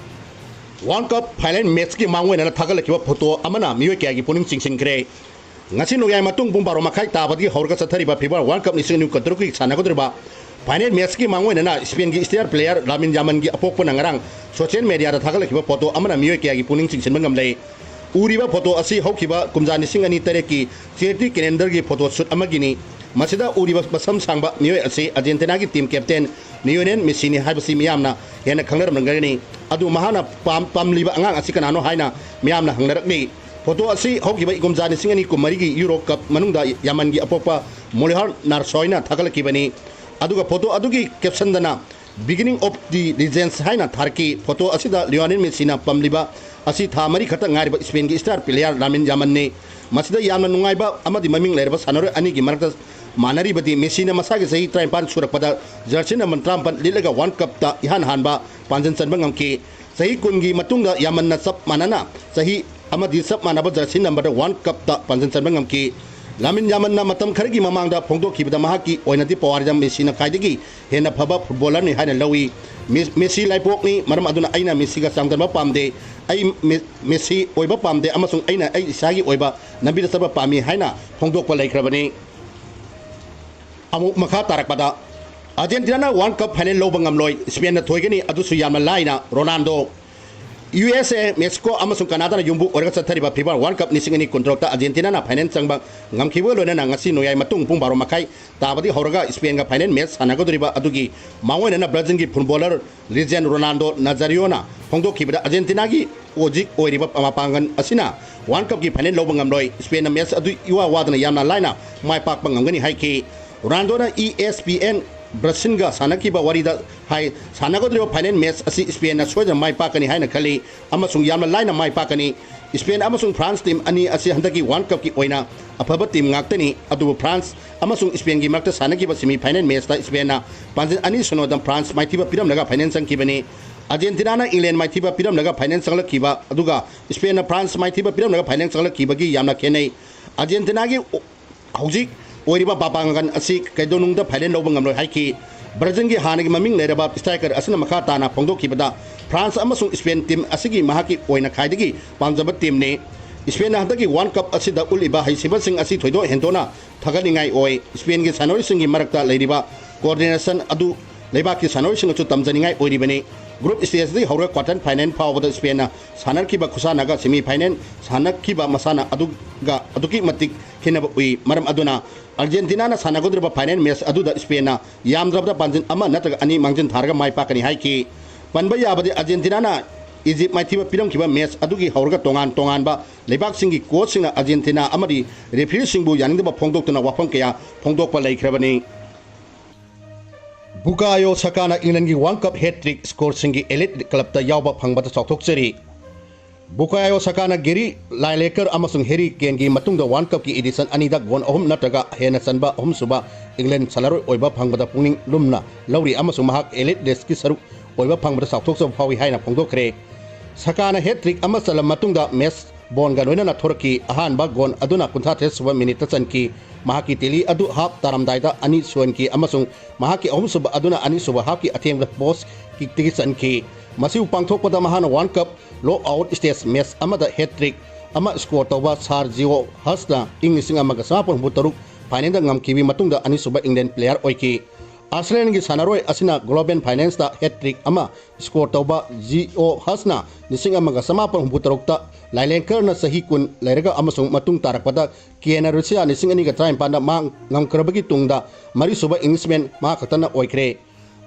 ꯋꯥꯔꯜ ꯀꯞ ꯐꯥꯏꯅꯦꯜ ꯃꯦꯆꯀꯤ ꯃꯥꯡꯑꯣꯏꯅꯅ ꯊꯥꯒꯠꯂꯛꯈꯤꯕ ꯐꯣꯇꯣ ꯑꯃꯅ ꯃꯤꯑꯣꯏ ꯀꯌꯥꯒꯤ ꯄꯨꯛꯅꯤꯡ ꯆꯤꯡꯁꯤꯟꯈ꯭ꯔꯦ꯫ ꯉꯁꯤ ꯅꯣꯡꯌꯥꯏ ꯃꯇꯨꯡ ꯄꯨꯡ ꯕꯥꯔꯣ ꯃꯈꯥꯏ ꯇꯥꯕꯗꯒꯤ ꯍꯧꯔꯒ ꯆꯠꯊꯔꯤꯕ ꯐꯤꯐꯥ ꯋꯥꯔꯜ ꯀꯞ ꯂꯤꯁꯤꯡ ꯑꯅꯤ ꯀꯨꯟꯇꯔꯨꯛꯀꯤ ꯁꯥꯟꯅꯒꯗꯧꯔꯤꯕ ꯐꯥꯏꯅꯦꯜ ꯃꯦꯆꯀꯤ ꯃꯥꯡꯑꯣꯏꯅꯅ ꯏꯁꯄꯦꯟꯒꯤ ꯁ꯭ꯇꯥꯔ ꯄ꯭ꯂꯦꯌꯔ ꯂꯥꯃꯤꯟ ꯌꯥꯃꯜꯒꯤ ꯑꯄꯣꯛꯄꯅ ꯉꯔꯥꯡ ꯁꯣꯁꯤꯌꯦꯜ ꯃꯦꯗꯤꯌꯥꯗ ꯊꯥꯒꯠꯂꯛꯈꯤꯕ ꯐꯣꯇꯣ ꯑꯃꯅ ꯃꯤꯑꯣꯏ ꯀꯌꯥꯒꯤ ꯄꯨꯛꯅꯤꯡ ꯆꯤꯡꯁꯤꯟꯕ ꯉꯝꯂꯦ꯫ ꯎꯔꯤꯕ ꯐꯣꯇꯣ ꯑꯁꯤ ꯍꯧꯈꯤꯕ ꯀꯨꯝꯖꯥ ꯂꯤꯁꯤꯡ ꯑꯅꯤ ꯇꯔꯦꯠꯀꯤ ꯆꯦꯔꯤꯇꯤ ꯀꯦꯂꯦꯟꯗꯔꯒꯤ ꯐꯣꯇꯣ ꯁꯨꯠ ꯑꯃꯒꯤꯅꯤ꯫ ꯃꯁꯤꯗ ꯎꯔꯤꯕ ꯃꯁꯝ ꯁꯥꯡꯕ ꯃꯤꯑꯣꯏ ꯑꯁꯤ ꯑꯥꯔꯖꯦꯟꯇꯤꯅꯥꯒꯤ ꯇꯤꯝ ꯀꯦꯞꯇꯦꯟ ꯂꯤꯑꯣꯅꯦꯜ ꯃꯦꯁꯤꯅꯤ ꯍꯥꯏꯕꯁꯤ ꯃꯤꯌꯥꯝꯅ ꯍꯦꯟꯅ ꯈꯪꯅꯔꯝꯒꯅꯤ꯫ ꯑꯗꯨ ꯃꯍꯥꯛꯅ ꯄꯥꯝ-, ꯄꯥꯝꯂꯤꯕ ꯑꯉꯥꯡ ꯑꯁꯤ ꯀꯅꯥꯅꯣ ꯍꯥꯏꯅ ꯃꯤꯌꯥꯝꯅ ꯍꯪꯅꯔꯛꯂꯤ꯫ ꯐꯣꯇꯣ ꯑꯁꯤ ꯍꯧꯈꯤꯕ ꯀꯨꯝꯖꯥ ꯂꯤꯁꯤꯡ ꯑꯅꯤ ꯀꯨꯟꯃꯔꯤꯒꯤ ꯌꯨꯔꯣ ꯀꯞ ꯃꯅꯨꯡꯗ ꯌꯥꯃꯟꯒꯤ ꯑꯄꯣꯛꯄ ꯃꯣꯂꯤꯍꯥꯔ ꯅꯥꯔꯁꯣꯏꯅ ꯊꯥꯒꯠꯂꯛꯈꯤꯕꯅꯤ꯫ ꯑꯗꯨꯒ ꯐꯣꯇꯣ ꯑꯗꯨꯒꯤ ꯀꯦꯞꯁꯟꯗꯅ "Beginning of the Legends" ꯍꯥꯏꯅ ꯊꯥꯔꯛꯈꯤ꯫ ꯐꯣꯇꯣ ꯑꯁꯤꯗ ꯂꯤꯑꯣꯅꯦꯜ ꯃꯦꯁꯤꯅ ꯄꯝꯂꯤꯕ ꯑꯁꯤ ꯊꯥ ꯃꯔꯤ ꯈꯛꯇ ꯉꯥꯏꯔꯤꯕ ꯏꯁꯄꯦꯟꯒꯤ ꯁ꯭ꯇꯥꯔ ꯄ꯭ꯂꯦꯌꯔ ꯂꯥꯃꯤꯟ ꯌꯥꯃꯜꯅꯤ꯫ ꯃꯁꯤꯗ ꯌꯥꯝꯅ ꯅꯨꯡꯉꯥꯏꯕ ꯑꯃꯗꯤ ꯃꯃꯤꯡ ꯂꯩꯔꯕ ꯁꯥꯟꯅꯔꯣꯏ ꯑꯅꯤꯒꯤ ꯃꯔꯛꯇ ꯃꯥꯟꯅꯔꯤꯕꯗꯤ ꯃꯦꯁꯤꯅ ꯃꯁꯥꯒꯤ ꯆꯍꯤ ꯇꯔꯥꯅꯤꯄꯥꯟ ꯁꯨꯔꯛꯄꯗ ꯖꯔꯁꯤ ꯅꯝꯕꯔ ꯇꯔꯥꯃꯥꯄꯟ ꯂꯤꯠꯂꯒ ꯋꯥꯔꯜ ꯀꯞꯇ ꯏꯍꯥꯟ ꯍꯥꯟꯕ ꯄꯥꯟꯖꯤꯟ ꯆꯟꯕ ꯉꯝꯈꯤ꯫ ꯆꯍꯤ ꯀꯨꯟꯒꯤ ꯃꯇꯨꯡꯗ ꯌꯥꯃꯜꯅ ꯆꯞ ꯃꯥꯟꯅꯅ ꯆꯍꯤ ꯑꯃꯗꯤ ꯆꯞ ꯃꯥꯟꯅꯕ ꯖꯔꯁꯤ ꯅꯝꯕꯔꯗ ꯋꯥꯔꯜ ꯀꯞꯇ ꯄꯥꯟꯖꯤꯟ ꯆꯟꯕ ꯉꯝꯈꯤ꯫ ꯂꯥꯃꯤꯟ ꯌꯥꯃꯜꯅ ꯃꯇꯝ ꯈꯔꯒꯤ ꯃꯃꯥꯡꯗ ꯐꯣꯡꯗꯣꯛꯈꯤꯕꯗ ꯃꯍꯥꯛꯀꯤ ꯑꯣꯏꯅꯗꯤ ꯄꯋꯥꯔꯤꯗ ꯃꯦꯁꯤꯅ ꯈ꯭ꯋꯥꯏꯗꯒꯤ ꯍꯦꯟꯅ ꯐꯕ ꯐꯨꯠꯕꯣꯂꯔꯅꯤ ꯍꯥꯏꯅ ꯂꯧꯏ꯫ ꯃꯦ-, ꯃꯦꯁꯤ ꯂꯥꯏꯄꯣꯛꯅꯤ, ꯃꯔꯝ ꯑꯗꯨꯅ ꯑꯩꯅ ꯃꯦꯁꯤꯒ ꯆꯥꯡꯗꯝꯕ ꯄꯥꯝꯗꯦ꯫ ꯑꯩ ꯃꯦ-, ꯃꯦꯁꯤ ꯑꯣꯏꯕ ꯄꯥꯝꯗꯦ ꯑꯃꯁꯨꯡ ꯑꯩꯅ ꯑꯩ ꯏꯁꯥꯒꯤ ꯑꯣꯏꯕ ꯂꯝꯕꯤꯗ ꯆꯠꯄ ꯄꯥꯝꯃꯤ ꯍꯥꯏꯅ ꯐꯣꯡꯗꯣꯛꯄ ꯂꯩꯈ꯭ꯔꯕꯅꯤ꯫ ꯑꯃꯨꯛ ꯃꯈꯥ ꯇꯥꯔꯛꯄꯗ, ꯑꯥꯔꯖꯦꯟꯇꯤꯅꯥꯅ ꯋꯥꯔꯜ ꯀꯞ ꯐꯥꯏꯅꯦꯜ ꯂꯧꯕ ꯉꯝꯂꯣꯏ, ꯏꯁꯄꯦꯟꯅ ꯊꯣꯏꯒꯅꯤ, ꯑꯗꯨꯁꯨ ꯌꯥꯝꯅ ꯂꯥꯏꯅ꯫ ꯔꯣꯅꯥꯜꯗꯣ꯫ ꯌꯨ ꯑꯦꯁ ꯑꯦ, ꯃꯦꯛꯁꯤꯀꯣ ꯑꯃꯁꯨꯡ ꯀꯅꯥꯗꯥꯅ ꯌꯨꯝꯕꯨ ꯑꯣꯏꯔꯒ ꯆꯠꯊꯔꯤꯕ ꯐꯤꯐꯥ ꯋꯥꯔꯜ ꯀꯞ ꯂꯤꯁꯤꯡ ꯑꯅꯤ ꯀꯨꯟꯇꯔꯨꯛꯇ ꯑꯥꯔꯖꯦꯟꯇꯤꯅꯥꯅ ꯐꯥꯏꯅꯦꯜ ꯆꯪꯕ ꯉꯝꯈꯤꯕꯒ ꯂꯣꯏꯅꯅ ꯉꯁꯤ ꯅꯣꯡꯌꯥꯏ ꯃꯇꯨꯡ ꯄꯨꯡ ꯕꯥꯔꯣ ꯃꯈꯥꯏ ꯇꯥꯕꯗꯒꯤ ꯍꯧꯔꯒ ꯏꯁꯄꯦꯟꯒ ꯐꯥꯏꯅꯦꯜ ꯃꯦꯠꯆ ꯁꯥꯟꯅꯒꯗꯧꯔꯤꯕ ꯑꯗꯨꯒꯤ ꯃꯥꯡꯑꯣꯏꯅꯅ ꯕ꯭ꯔꯥꯖꯤꯜꯒꯤ ꯐꯨꯠꯕꯣꯂꯔ ꯂꯤꯖꯦꯟ ꯔꯣꯅꯥꯜꯗꯣ ꯅꯥꯖꯥꯔꯤꯌꯣꯅ ꯐꯣꯡꯗꯣꯛꯈꯤꯕꯗ ꯑꯥꯔꯖꯦꯟꯇꯤꯅꯥꯒꯤ ꯍꯧꯖꯤꯛ ꯑꯣꯏꯔꯤꯕ ꯃꯄꯥꯡꯒꯜ ꯑꯁꯤꯅ ꯋꯥꯔꯜ ꯀꯞꯀꯤ ꯐꯥꯏꯅꯦꯜ ꯂꯧꯕ ꯉꯝꯂꯣꯏ, ꯏꯁꯄꯦꯟꯅ ꯃꯦꯠꯆ ꯑꯗꯨ ꯏꯋꯥ ꯋꯥꯗꯅ ꯌꯥꯝꯅ ꯂꯥꯏꯅ ꯃꯥꯏ ꯄꯥꯛꯄ ꯉꯝꯒꯅꯤ ꯍꯥꯏꯈꯤ꯫ ꯔꯣꯅꯥꯜꯗꯣꯅ ꯏ ꯑꯦꯁ ꯄꯤ ꯑꯦꯟ ꯕ꯭ꯔꯥꯖꯤꯜꯒ ꯁꯥꯟꯅꯈꯤꯕ ꯋꯥꯔꯤꯗ ꯍꯥꯏ, ꯁꯥꯟꯅꯒꯗꯧꯔꯤꯕ ꯐꯥꯏꯅꯦꯜ ꯃꯦꯠꯆ ꯑꯁꯤ ꯏꯁꯄꯦꯟꯅ ꯁꯣꯏꯗꯅ ꯃꯥꯏ ꯄꯥꯛꯀꯅꯤ ꯍꯥꯏꯅ ꯈꯜꯂꯤ ꯑꯃꯁꯨꯡ ꯌꯥꯝꯅ ꯂꯥꯏꯅ ꯃꯥꯏ ꯄꯥꯛꯀꯅꯤ꯫ ꯏꯁꯄꯦꯟ ꯑꯃꯁꯨꯡ ꯐ꯭ꯔꯥꯟꯁ ꯇꯤꯝ ꯑꯅꯤ ꯑꯁꯤ ꯍꯟꯗꯛꯀꯤ ꯋꯥꯔꯜ ꯀꯞꯀꯤ ꯑꯣꯏꯅ ꯑꯐꯕ ꯇꯤꯝ ꯉꯥꯛꯇꯅꯤ, ꯑꯗꯨꯕꯨ ꯐ꯭ꯔꯥꯟꯁ ꯑꯃꯁꯨꯡ ꯏꯁꯄꯦꯟꯒꯤ ꯃꯔꯛꯇ ꯁꯥꯟꯅꯈꯤꯕ ꯁꯦꯃꯤ ꯐꯥꯏꯅꯦꯜ ꯃꯦꯠꯆꯇ ꯏꯁꯄꯦꯟꯅ ꯄꯥꯟꯖꯤꯜ ꯑꯅꯤ ꯁꯤꯅꯣꯗ ꯐ꯭ꯔꯥꯟꯁ ꯃꯥꯏꯊꯤꯕ ꯄꯤꯔꯝꯂꯒ ꯐꯥꯏꯅꯦꯜ ꯆꯪꯈꯤꯕꯅꯤ꯫ ꯑꯥꯔꯖꯦꯟꯇꯤꯅꯥꯅ ꯏꯪꯂꯦꯟ ꯃꯥꯏꯊꯤꯕ ꯄꯤꯔꯝꯂꯒ ꯐꯥꯏꯅꯦꯜ ꯆꯪꯂꯛꯈꯤꯕ, ꯑꯗꯨꯒ ꯏꯁꯄꯦꯟꯅ ꯐ꯭ꯔꯥꯟꯁ ꯃꯥꯏꯊꯤꯕ ꯄꯤꯔꯝꯂꯒ ꯐꯥꯏꯅꯦꯜ ꯆꯪꯂꯛꯈꯤꯕꯒꯤ ꯌꯥꯝꯅ ꯈꯦꯠꯅꯩ꯫ ꯑꯥꯔꯖꯦꯟꯇꯤꯅꯥꯒꯤ ꯍꯧꯖꯤꯛ ꯑꯣꯏꯔꯤꯕ ꯃꯄꯥꯡꯒꯜ ꯑꯁꯤ ꯀꯩꯗꯧꯅꯨꯡꯗ ꯐꯥꯏꯅꯦꯜ ꯂꯧꯕ ꯉꯝꯂꯣꯏ ꯍꯥꯏꯈꯤ꯫ ꯕ꯭ꯔꯥꯖꯤꯜꯒꯤ ꯍꯥꯟꯅꯒꯤ ꯃꯃꯤꯡ ꯂꯩꯔꯕ ꯏꯁꯇ꯭ꯔꯥꯏꯀꯔ ꯑꯁꯤꯅ ꯃꯈꯥ ꯇꯥꯅ ꯐꯣꯡꯗꯣꯛꯈꯤꯕꯗ, ꯐ꯭ꯔꯥꯟꯁ ꯑꯃꯁꯨꯡ ꯏꯁꯄꯦꯟ ꯇꯤꯝ ꯑꯁꯤꯒꯤ ꯃꯍꯥꯛꯀꯤ ꯑꯣꯏꯅ ꯈ꯭ꯋꯥꯏꯗꯒꯤ ꯄꯥꯝꯖꯕ ꯇꯤꯝꯅꯤ꯫ ꯏꯁꯄꯦꯟꯅ ꯍꯟꯗꯛꯀꯤ ꯋꯥꯔꯜ ꯀꯞ ꯑꯁꯤꯗ ꯎꯠꯂꯤꯕ ꯍꯩꯁꯤꯡꯕꯁꯤꯡ ꯑꯁꯤ ꯊꯣꯏꯗꯣꯛ ꯍꯦꯟꯗꯣꯛꯅ ꯊꯥꯒꯠꯅꯤꯡꯉꯥꯏ ꯑꯣꯏ꯫ ꯏꯁꯄꯦꯟꯒꯤ ꯁꯥꯟꯅꯔꯣꯏꯁꯤꯡꯒꯤ ꯃꯔꯛꯇ ꯂꯩꯔꯤꯕ ꯀꯣꯑꯣꯔꯗꯤꯅꯦꯁꯟ ꯑꯗꯨ ꯂꯩꯕꯥꯛꯀꯤ ꯁꯥꯟꯅꯔꯣꯏꯁꯤꯡꯅꯁꯨ ꯇꯝꯖꯅꯤꯡꯉꯥꯏ ꯑꯣꯏꯔꯤꯕꯅꯤ꯫ ꯒ꯭ꯔꯨꯞ ꯁ꯭ꯇꯦꯖꯇꯒꯤ ꯍꯧꯔꯒ ꯀ꯭ꯋꯥꯇꯔ ꯐꯥꯏꯅꯦꯜ ꯐꯥꯎꯕꯗ ꯏꯁꯄꯦꯟꯅ ꯁꯥꯟꯅꯈꯤꯕ ꯈꯨꯁꯥꯟꯅꯒ ꯁꯦꯃꯤ ꯐꯥꯏꯅꯦꯜ ꯁꯥꯟꯅꯈꯤꯕ ꯃꯁꯥꯟꯅ ꯑꯗꯨꯒ ꯑꯗꯨꯛꯀꯤ ꯃꯇꯤꯛ ꯈꯦꯠꯅꯕ ꯎꯏ꯫ ꯃꯔꯝ ꯑꯗꯨꯅ ꯑꯥꯔꯖꯦꯟꯇꯤꯅꯥꯅ ꯁꯥꯟꯅꯒꯗꯧꯔꯤꯕ ꯐꯥꯏꯅꯦꯜ ꯃꯦꯠꯆ ꯑꯗꯨꯗ ꯏꯁꯄꯦꯟꯅ ꯌꯥꯝꯗ꯭ꯔꯕꯗ ꯄꯥꯟꯖꯤꯜ ꯑꯃ ꯅꯠꯇ꯭ꯔꯒ ꯑꯅꯤ ꯃꯥꯡꯖꯤꯟ ꯊꯥꯔꯒ ꯃꯥꯏ ꯄꯥꯛꯀꯅꯤ ꯍꯥꯏꯈꯤ꯫ ꯄꯟꯕ ꯌꯥꯕꯗꯤ, ꯑꯥꯔꯖꯦꯟꯇꯤꯅꯥꯅ ꯏꯖꯤꯞ ꯃꯥꯏꯊꯤꯕ ꯄꯤꯔꯝꯈꯤꯕ ꯃꯦꯠꯆ ꯑꯗꯨꯒꯤ ꯍꯧꯔꯒ ꯇꯣꯉꯥꯟ ꯇꯣꯉꯥꯟꯕ ꯂꯩꯕꯥꯛꯁꯤꯡꯒꯤ ꯀꯣꯆꯁꯤꯡꯅ ꯑꯥꯔꯖꯦꯟꯇꯤꯅꯥ ꯑꯃꯗꯤ ꯔꯦꯐ꯭ꯔꯤꯁꯤꯡꯕꯨ ꯌꯥꯅꯤꯡꯗꯕ ꯐꯣꯡꯗꯣꯛꯇꯨꯅ ꯋꯥꯐꯝ ꯀꯌꯥ ꯐꯣꯡꯗꯣꯛꯄ ꯂꯩꯈ꯭ꯔꯕꯅꯤ꯫ ꯕꯨꯀꯥꯌꯣ ꯁꯥꯀꯥꯅ ꯏꯪꯂꯦꯟꯒꯤ ꯋꯥꯔꯜ ꯀꯞ ꯍꯦꯠ ꯇ꯭ꯔꯤꯛ ꯁ꯭ꯀꯣꯔꯁꯤꯡꯒꯤ ꯑꯦꯂꯤꯠ ꯀ꯭ꯂꯕꯇ ꯌꯥꯎꯕ ꯐꯪꯕꯗ ꯆꯥꯎꯊꯣꯛꯆꯔꯤ꯫ ꯕꯨꯀꯥꯌꯣ ꯁꯥꯀꯥꯅ ꯒꯦꯔꯤ ꯂꯥꯏꯂꯦꯀꯔ ꯑꯃꯁꯨꯡ ꯍꯦꯔꯤ ꯀꯦꯟꯒꯤ ꯃꯇꯨꯡꯗ ꯋꯥꯔꯜ ꯀꯞꯀꯤ ꯏꯗꯤꯁꯟ ꯑꯅꯤꯗ ꯒꯣꯜ ꯑꯍꯨꯝ ꯅꯠꯇ꯭ꯔꯒ ꯍꯦꯟꯅ ꯆꯟꯕ ꯑꯍꯨꯝꯁꯨꯕ ꯏꯪꯂꯦꯟ ꯁꯥꯟꯅꯔꯣꯏ ꯑꯣꯏꯕ ꯐꯪꯕꯗ ꯄꯨꯛꯅꯤꯡ ꯂꯨꯝꯅ ꯂꯧꯔꯤ ꯑꯃꯁꯨꯡ ꯃꯍꯥꯛ ꯑꯦꯂꯤꯠ ꯂꯤꯁꯀꯤ ꯁꯔꯨꯛ ꯑꯣꯏꯕ ꯐꯪꯕꯗ ꯆꯥꯎꯊꯣꯛꯆꯕ ꯐꯥꯎꯏ ꯍꯥꯏꯅ ꯐꯣꯡꯗꯣꯛꯈ꯭ꯔꯦ꯫ ꯁꯥꯀꯥꯅ ꯍꯦꯠ ꯇ꯭ꯔꯤꯛ ꯑꯃ ꯆꯜꯂꯕ ꯃꯇꯨꯡꯗ ꯃꯦꯁ ꯕꯣꯟꯒ ꯂꯣꯏꯅꯅ ꯊꯣꯔꯛꯈꯤ꯫ ꯑꯍꯥꯟꯕ ꯒꯣꯜ ꯑꯗꯨꯅ ꯀꯨꯟꯊ꯭ꯔꯥ ꯇꯔꯦꯠ ꯁꯨꯕ ꯃꯤꯅꯤꯠꯇ ꯆꯟꯈꯤ꯫ ꯃꯍꯥꯛꯀꯤ ꯇꯦꯂꯤ ꯑꯗꯨ ꯍꯥꯞ ꯇꯥꯔꯝꯗꯥꯏꯗ ꯑꯅꯤ ꯁꯨꯍꯟꯈꯤ ꯑꯃꯁꯨꯡ ꯃꯍꯥꯛꯀꯤ ꯑꯍꯨꯝꯁꯨꯕ ꯑꯗꯨꯅ ꯑꯅꯤꯁꯨꯕ ꯍꯥꯞꯀꯤ ꯑꯊꯦꯡꯕꯗ ꯄꯣꯁ ꯀꯤꯛꯇꯒꯤ ꯆꯟꯈꯤ꯫ ꯃꯁꯤꯕꯨ ꯄꯥꯡꯊꯣꯛꯄꯗ ꯃꯍꯥꯛꯅ ꯋꯥꯔꯜ ꯀꯞ ꯂꯣꯛ ꯑꯥꯎꯠ ꯁ꯭ꯇꯦꯖ ꯃꯦꯆ ꯑꯃꯗ ꯍꯦꯠ ꯇ꯭ꯔꯤꯛ ꯑꯃ ꯁ꯭ꯀꯣꯔ ꯇꯧꯕ ꯁꯥꯔ ꯖꯤꯑꯣ ꯍꯁꯅ ꯏꯪ ꯂꯤꯁꯤꯡ ꯑꯃꯒ ꯆꯃꯥꯄꯟ ꯍꯨꯝꯐꯨ ꯇꯔꯨꯛ ꯐꯥꯏꯅꯦꯜꯗ ꯉꯝꯈꯤꯕꯒꯤ ꯃꯇꯨꯡꯗ ꯑꯅꯤꯁꯨꯕ ꯏꯪꯂꯦꯟ ꯄ꯭ꯂꯦꯌꯔ ꯑꯣꯏꯈꯤ꯫ ꯑꯥꯔꯁꯦꯅꯦꯜꯒꯤ ꯁꯥꯟꯅꯔꯣꯏ ꯑꯁꯤꯅ ꯒ꯭ꯂꯣꯕꯦꯜ ꯐꯥꯏꯅꯦꯟꯁꯇ ꯍꯦꯠ ꯇ꯭ꯔꯤꯛ ꯑꯃ ꯁ꯭ꯀꯣꯔ ꯇꯧꯕ ꯖꯤꯑꯣ ꯍꯁꯅ ꯂꯤꯁꯤꯡ ꯑꯃꯒ ꯆꯃꯥꯄꯟ ꯍꯨꯝꯐꯨ ꯇꯔꯨꯛꯇ ꯂꯥꯏꯂꯦꯡꯀꯔꯅ ꯆꯍꯤ ꯀꯨꯟ ꯂꯩꯔꯒ ꯑꯃꯁꯨꯡ ꯃꯇꯨꯡ ꯇꯥꯔꯛꯄꯗ ꯀꯦꯟꯅ ꯔꯨꯁꯤꯌꯥ ꯂꯤꯁꯤꯡ ꯑꯅꯤꯒ ꯇꯔꯥꯅꯤꯄꯥꯟꯗ ꯃꯥ ꯉꯝꯈ꯭ꯔꯕꯒꯤ ꯇꯨꯡꯗ ꯃꯔꯤꯁꯨꯕ ꯏꯪꯂꯤꯁꯃꯦꯟ ꯃꯥ ꯈꯛꯇꯅ ꯑꯣꯏꯈ꯭ꯔꯦ꯫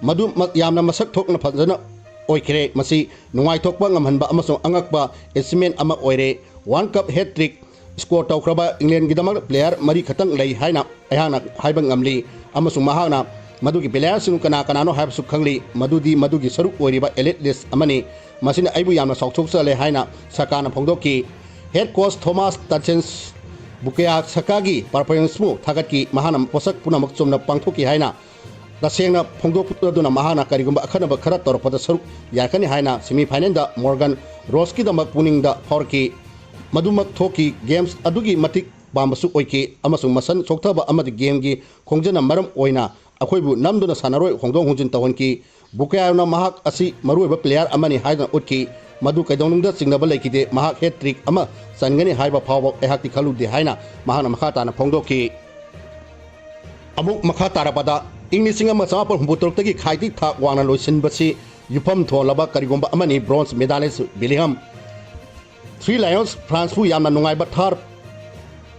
ꯃꯗꯨ ꯃ-, ꯌꯥꯝꯅ ꯃꯁꯛ ꯊꯣꯛꯅ ꯐꯖꯅ ꯑꯣꯏꯈ꯭ꯔꯦ꯫ ꯃꯁꯤ ꯅꯨꯡꯉꯥꯏꯊꯣꯛꯄ ꯉꯝꯍꯟꯕ ꯑꯃꯁꯨꯡ ꯑꯉꯛꯄ ꯑꯦꯆꯤꯞꯃꯦꯟ ꯑꯃ ꯑꯣꯏꯔꯦ꯫ ꯋꯥꯔꯜ ꯀꯞ ꯍꯦꯠ ꯇ꯭ꯔꯤꯛ ꯁ꯭ꯀꯣꯔ ꯇꯧꯈ꯭ꯔꯕ ꯏꯪꯂꯦꯟꯒꯤꯗꯃꯛ ꯄ꯭ꯂꯦꯌꯔ ꯃꯔꯤ ꯈꯛꯇꯪ ꯂꯩ ꯍꯥꯏꯅ ꯑꯩꯍꯥꯛꯅ ꯍꯥꯏꯕ ꯉꯝꯂꯤ, ꯑꯃꯁꯨꯡ ꯃꯍꯥꯛꯅ ꯃꯗꯨꯒꯤ ꯄ꯭ꯂꯦꯌꯔꯁꯤꯡ ꯀꯅꯥ ꯀꯅꯥꯅꯣ ꯍꯥꯏꯕꯁꯨ ꯈꯪꯂꯤ, ꯃꯗꯨꯗꯤ ꯃꯗꯨꯒꯤ ꯁꯔꯨꯛ ꯑꯣꯏꯔꯤꯕ ꯑꯦꯂꯤꯠ ꯂꯤꯁ ꯑꯃꯅꯤ꯫ ꯃꯁꯤꯅ ꯑꯩꯕꯨ ꯌꯥꯝꯅ ꯆꯥꯎꯊꯣꯛꯆꯍꯜꯂꯦ ꯍꯥꯏꯅ ꯁꯥꯀꯥꯅ ꯐꯣꯡꯗꯣꯛꯈꯤ꯫ ꯍꯦꯠ ꯀꯣꯆ ꯊꯣꯃꯥꯁ ꯇꯟꯁꯦꯟꯁ ꯕꯨꯀꯌꯥ ꯁꯥꯀꯥꯒꯤ ꯄꯔꯐꯣꯔꯃꯦꯟꯁꯄꯨ ꯊꯥꯒꯠꯈꯤ꯫ ꯃꯍꯥꯛꯅ ꯄꯣꯠꯁꯛ ꯄꯨꯝꯅꯃꯛ ꯆꯨꯝꯅ ꯄꯥꯡꯊꯣꯛꯈꯤ ꯍꯥꯏꯅ ꯇꯁꯦꯡꯅ ꯐꯣꯡꯗꯣꯛꯂꯗꯨꯅ ꯃꯍꯥꯛꯅ ꯀꯔꯤꯒꯨꯝꯕ ꯑꯈꯟꯅꯕ ꯈꯔ ꯇꯧꯔꯛꯄꯗ ꯁꯔꯨꯛ ꯌꯥꯔꯛꯀꯅꯤ ꯍꯥꯏꯅ ꯁꯦꯃꯤ ꯐꯥꯏꯅꯦꯜꯗ ꯃꯣꯔꯒꯟ ꯔꯣꯁꯀꯤꯗꯃꯛ ꯄꯨꯛꯅꯤꯡꯗ ꯐꯥꯎꯔꯛꯈꯤ꯫ ꯃꯗꯨꯃꯛ ꯊꯣꯛꯈꯤ꯫ ꯒꯦꯝꯁ ꯑꯗꯨꯒꯤ ꯃꯇꯤꯛ ꯄꯥꯝꯕꯁꯨ ꯑꯣꯏꯈꯤ ꯑꯃꯁꯨꯡ ꯃꯁꯟ ꯆꯣꯛꯊꯕ ꯑꯃꯗꯤ ꯒꯦꯝꯒꯤ ꯈꯣꯡꯖꯦꯜꯅ ꯃꯔꯝ ꯑꯣꯏꯅ ꯑꯩꯈꯣꯏꯕꯨ ꯅꯝꯗꯨꯅ ꯁꯥꯟꯅꯔꯣꯏ ꯍꯣꯡꯗꯣꯛ ꯍꯣꯡꯖꯤꯟ ꯇꯧꯍꯟꯈꯤ꯫ ꯕꯨꯀꯥꯌꯣꯅ ꯃꯍꯥꯛ ꯑꯁꯤ ꯃꯔꯨꯑꯣꯏꯕ ꯄ꯭ꯂꯦꯌꯔ ꯑꯃꯅꯤ ꯍꯥꯏꯗꯨꯅ ꯎꯠꯈꯤ꯫ ꯃꯗꯨ ꯀꯩꯗꯧꯅꯨꯡꯗ ꯆꯤꯡꯅꯕ ꯂꯩꯈꯤꯗꯦ꯫ ꯃꯍꯥꯛ ꯍꯦꯠ ꯇ꯭ꯔꯤꯛ ꯑꯃ ꯆꯟꯒꯅꯤ ꯍꯥꯏꯕ ꯐꯥꯎꯕ ꯑꯩꯍꯥꯛꯇꯤ ꯈꯜꯂꯨꯗꯦ ꯍꯥꯏꯅ ꯃꯍꯥꯛꯅ ꯃꯈꯥ ꯇꯥꯅ ꯐꯣꯡꯗꯣꯛꯈꯤ꯫ ꯑꯃꯨꯛ ꯃꯈꯥ ꯇꯥꯔꯛꯄꯗ, ꯏꯪ ꯂꯤꯁꯤꯡ ꯑꯃ ꯆꯃꯥꯄꯟ ꯍꯨꯝꯐꯨ ꯇꯔꯨꯛꯇꯒꯤ ꯈ꯭ꯋꯥꯏꯗꯒꯤ ꯊꯥꯛ ꯋꯥꯡꯅ ꯂꯣꯏꯁꯤꯟꯕꯁꯤ ꯌꯨꯝꯐꯝ ꯊꯣꯜꯂꯕ ꯀꯔꯤꯒꯨꯝꯕ ꯑꯃꯅꯤ꯫ ꯕ꯭ꯔꯣꯟꯖ ꯃꯦꯗꯥꯂꯤꯁ ꯕꯤꯂꯤꯍꯝ ꯊ꯭ꯔꯤ ꯂꯥꯌꯟꯁ ꯐ꯭ꯔꯥꯟꯁꯄꯨ ꯌꯥꯝꯅ ꯅꯨꯡꯉꯥꯏꯕ ꯊꯥꯔ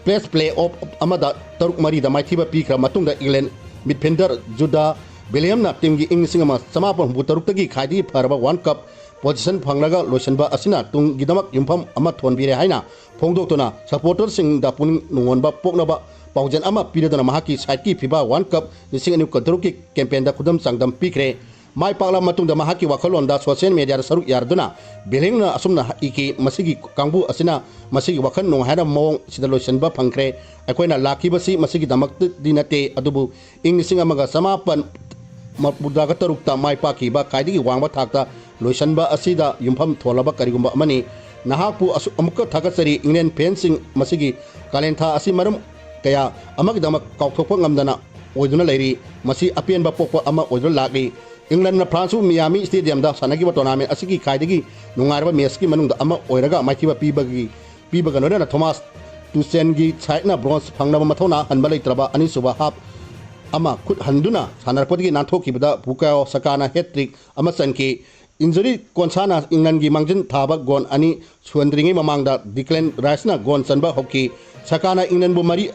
ꯄ꯭ꯂꯦꯁ ꯄ꯭ꯂꯦ ꯑꯣꯐ ꯑꯃꯗ ꯇꯔꯨꯛ ꯃꯔꯤꯗ ꯃꯥꯏꯊꯤꯕ ꯄꯤꯈ꯭ꯔ ꯃꯇꯨꯡꯗ, ꯏꯪꯂꯦꯟ ꯃꯤꯗꯐꯤꯜꯗꯔ ꯖꯨꯗꯥ ꯕꯦꯂꯤꯌꯝꯅ ꯇꯤꯝꯒꯤ ꯏꯪ ꯂꯤꯁꯤꯡ ꯑꯃ ꯆꯃꯥꯄꯟ ꯍꯨꯝꯐꯨ ꯇꯔꯨꯛꯇꯒꯤ ꯈ꯭ꯋꯥꯏꯗꯒꯤ ꯐꯔꯕ ꯋꯥꯔꯜ ꯀꯞ ꯄꯣꯖꯤꯁꯟ ꯐꯪꯂꯒ ꯂꯣꯏꯁꯤꯟꯕ ꯑꯁꯤꯅ ꯇꯨꯡꯒꯤꯗꯃꯛ ꯌꯨꯝꯐꯝ ꯑꯃ ꯊꯣꯟꯕꯤꯔꯦ ꯍꯥꯏꯅ ꯐꯣꯡꯗꯣꯛꯇꯨꯅ, ꯁꯄꯣꯔꯇꯔꯁꯤꯡꯗ ꯄꯨꯛꯅꯤꯡ ꯅꯨꯡꯉꯣꯟꯕ ꯄꯣꯛꯅꯕ ꯄꯥꯎꯖꯦꯜ ꯑꯃ ꯄꯤꯔꯗꯨꯅ ꯃꯍꯥꯛꯀꯤ ꯁꯥꯏꯠꯀꯤ ꯐꯤꯐꯥ ꯋꯥꯔꯜ ꯀꯞ ꯂꯤꯁꯤꯡ ꯑꯅꯤ ꯀꯨꯟꯇꯔꯨꯛꯀꯤ ꯀꯦꯝꯄꯦꯟꯗ ꯈꯨꯗꯝ ꯆꯥꯡꯗꯝ ꯄꯤꯈ꯭ꯔꯦ꯫ ꯃꯥꯏ ꯄꯥꯛꯂꯕ ꯃꯇꯨꯡꯗ ꯃꯍꯥꯛꯀꯤ ꯋꯥꯈꯜꯂꯣꯟꯗ ꯁꯣꯁꯤꯌꯦꯜ ꯃꯦꯗꯤꯌꯥꯗ ꯁꯔꯨꯛ ꯌꯥꯔꯗꯨꯅ ꯕꯦꯂꯤꯡꯅ ꯑꯁꯨꯝꯅ ꯏꯈꯤ, "ꯃꯁꯤꯒꯤ ꯀꯥꯡꯕꯨ ꯑꯁꯤꯅ ꯃꯁꯤꯒꯤ ꯋꯥꯈꯜ ꯅꯨꯡꯉꯥꯏ ꯍꯥꯏꯅꯕ ꯃꯑꯣꯡ ꯁꯤꯗ ꯂꯣꯏꯁꯤꯟꯕ ꯐꯪꯈ꯭ꯔꯦ꯫ ꯑꯩꯈꯣꯏꯅ ꯂꯥꯛꯈꯤꯕꯁꯤ ꯃꯁꯤꯒꯤꯗꯃꯛꯇꯗꯤ ꯅꯠꯇꯦ, ꯑꯗꯨꯕꯨ ꯏꯪ ꯂꯤꯁꯤꯡ ꯑꯃꯒ ꯆꯃꯥꯄꯟ ꯃꯧꯗ꯭ꯔꯥꯒ ꯇꯔꯨꯛꯇ ꯃꯥꯏ ꯄꯥꯛꯈꯤꯕ ꯈ꯭ꯋꯥꯏꯗꯒꯤ ꯋꯥꯡꯕ ꯊꯥꯛꯇ ꯂꯣꯏꯁꯤꯟꯕ ꯑꯁꯤꯗ ꯌꯨꯝꯐꯝ ꯊꯣꯜꯂꯕ ꯀꯔꯤꯒꯨꯝꯕ ꯑꯃꯅꯤ꯫ ꯅꯍꯥꯛꯄꯨ ꯑꯁꯨꯛ ꯑꯃꯨꯛꯀ ꯊꯥꯒꯠꯆꯔꯤ꯫ ꯏꯪꯂꯦꯟ ꯐꯦꯟꯁꯤꯡ ꯃꯁꯤꯒꯤ ꯀꯥꯂꯦꯟꯊꯥ ꯑꯁꯤ ꯃꯔꯝ ꯀꯌꯥ ꯑꯃꯒꯤꯗꯃꯛ ꯀꯥꯎꯊꯣꯛꯄ ꯉꯝꯗꯅ ꯑꯣꯏꯗꯨꯅ ꯂꯩꯔꯤ꯫ ꯃꯁꯤ ꯑꯄꯦꯟꯕ ꯄꯣꯛꯄ ꯑꯃ ꯑꯣꯏꯗꯨꯅ ꯂꯥꯛꯂꯤ꯫ ꯏꯪꯂꯦꯟꯅ ꯐ꯭ꯔꯥꯟꯁꯄꯨ ꯃꯤꯌꯥꯃꯤ ꯁ꯭ꯇꯦꯗꯤꯌꯝꯗ ꯁꯥꯟꯅꯈꯤꯕ ꯇꯣꯔꯅꯥꯃꯦꯟ ꯑꯁꯤꯒꯤ ꯈ꯭ꯋꯥꯏꯗꯒꯤ ꯅꯨꯡꯉꯥꯏꯔꯕ ꯃꯦꯆꯀꯤ ꯃꯅꯨꯡꯗ ꯑꯃ ꯑꯣꯏꯔꯒ ꯃꯥꯏꯊꯤꯕ ꯄꯤꯕꯒꯤ, ꯄꯤꯕꯒ ꯂꯣꯏꯅꯅ ꯊꯣꯃꯥꯁ ꯇꯨꯆꯦꯟꯒꯤ ꯁꯥꯏꯠꯅ ꯕ꯭ꯔꯣꯟꯖ ꯐꯪꯅꯕ ꯃꯊꯧꯅꯥ ꯍꯟꯕ ꯂꯩꯇ꯭ꯔꯕ ꯑꯅꯤꯁꯨꯕ ꯍꯥꯞ ꯑꯃ ꯈꯨꯠ ꯍꯟꯗꯨꯅ ꯁꯥꯟꯅꯔꯛꯄꯗꯒꯤ ꯅꯥꯟꯊꯣꯛꯈꯤꯕꯗ ꯕꯨꯀꯥꯌꯣ ꯁꯥꯀꯥꯅ ꯍꯦꯠ-ꯇ꯭ꯔꯤꯛ ꯑꯃ ꯆꯟꯈꯤ꯫ ꯏꯟꯖꯨꯔꯤ ꯀꯣꯟꯁꯥꯅ ꯏꯪꯂꯦꯟꯒꯤ ꯃꯥꯡꯖꯤꯟ ꯊꯥꯕ ꯒꯣꯜ ꯑꯅꯤ ꯁꯨꯍꯟꯗ꯭ꯔꯤꯉꯩ ꯃꯃꯥꯡꯗ ꯗꯤꯀ꯭ꯂꯦꯟ ꯔꯥꯏꯁꯅ ꯒꯣꯜ ꯆꯟꯕ ꯍꯧꯈꯤ꯫ ꯁꯥꯀꯥꯅ ꯏꯪꯂꯦꯟꯕꯨ ꯃꯔꯤ